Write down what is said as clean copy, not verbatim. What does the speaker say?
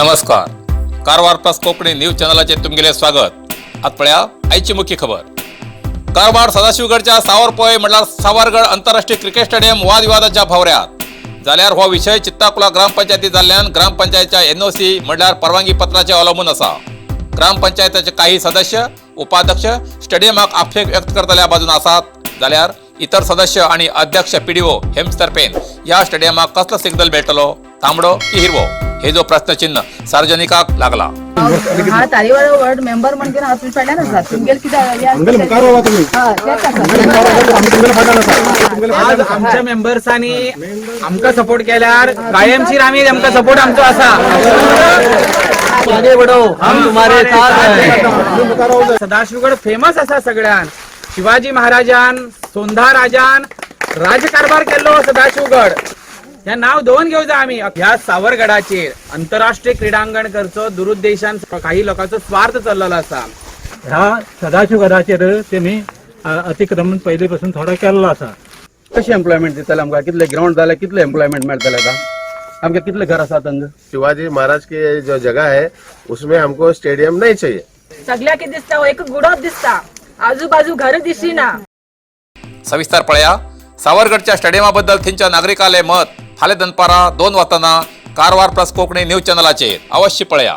नमस्कार, Karwar plus Konkani news चॅनलाचेर तुमगेलें स्वागत. आतां पळया आयची मुख्य खबर. कारवार सदाशिवगडच्या सावरपोय म्हणल्यार सावरगड आंतरराष्ट्रीय क्रिकेट स्टेडियम वादविवादाच्या भोवऱ्यात जाल्यार हो विशय चित्ताकुला ग्रामपंचायती जाल्ल्यान ग्रामपंचायतच्या एनओसी म्हणल्यार परवानगी पत्राचे अवलंबून आसा. ग्रामपंचायतीचे काही सदस्य, उपाध्यक्ष स्टेडियमाक आक्षेप व्यक्त करतल्या बाजून आसात, जाल्यार इतर सदस्य आणि अध्यक्ष पीडीओ हेमस्तर्पेन ह्या स्टेडियमाक कसलो सिग्नल मेळटलो, तांबडो की हिरवो, हे जो प्रश्नचिन्ह सार्वजनिकाक लागला. हा तारीवाडो वॉर्ड मेंबर म्हणजे हांव तुमच्या फाटल्यान आसा. तुमगेले कितें? आमगेले मुखार रावा तुमी. हा, तेच आसा. आमगेले मुखार रावा, आमी तुमगेले फाटल्यान आसा, तुमगेले आज फाटल्यान आसा. आमच्या मेंबर्सांनी आमकां सपोर्ट केल्यार कायमशीर आमी आमकां सपोर्ट आमचो आसा. आगे बढ़ो, हम तुम्हारे साथ हैं. आमी मुखार रावू जाय. सदाशिवगड फेमस आसा सगळ्यान. शिवाजी महाराजान, सोंधा राजान राजकारभार केल्लो हो सदाशिवगड. ह्या नाव दवरून घेवं जाय आमी. ह्या सावरगडाचेर आंतरराष्ट्रीय क्रिडांगण करचो दुरुद्देशान काही लोकांचो स्वार्थ चल्लेलो आसा. ह्या सदाशिवगडाचेर तेमी अतिक्रमण पयलीं पासून थोडो केल्लो आसा. कशें एम्प्लॉयमेंट दितले आमकां? कितले ग्रावंड जाल्यार कितले एम्प्लॉयमेंट मेळटले आतां आमकां? कितले घर आसात हांगा? शिवाजी महाराज की जो जगह है, उसमें हमको स्टेडियम नहीं चाहिए. सगळ्या कितें दिसता, हो एक गुडोच दिसता, आजूबाजू घर दिसिना. सविस्तर पळया सावरगडच्या स्टेडियमाबद्दल थंयच्या नागरिकाले मत. फाल्यां दनपारां 2 वताना कारवार प्लस कोंकणी न्यूज चॅनलाचेर अवश्य पळया.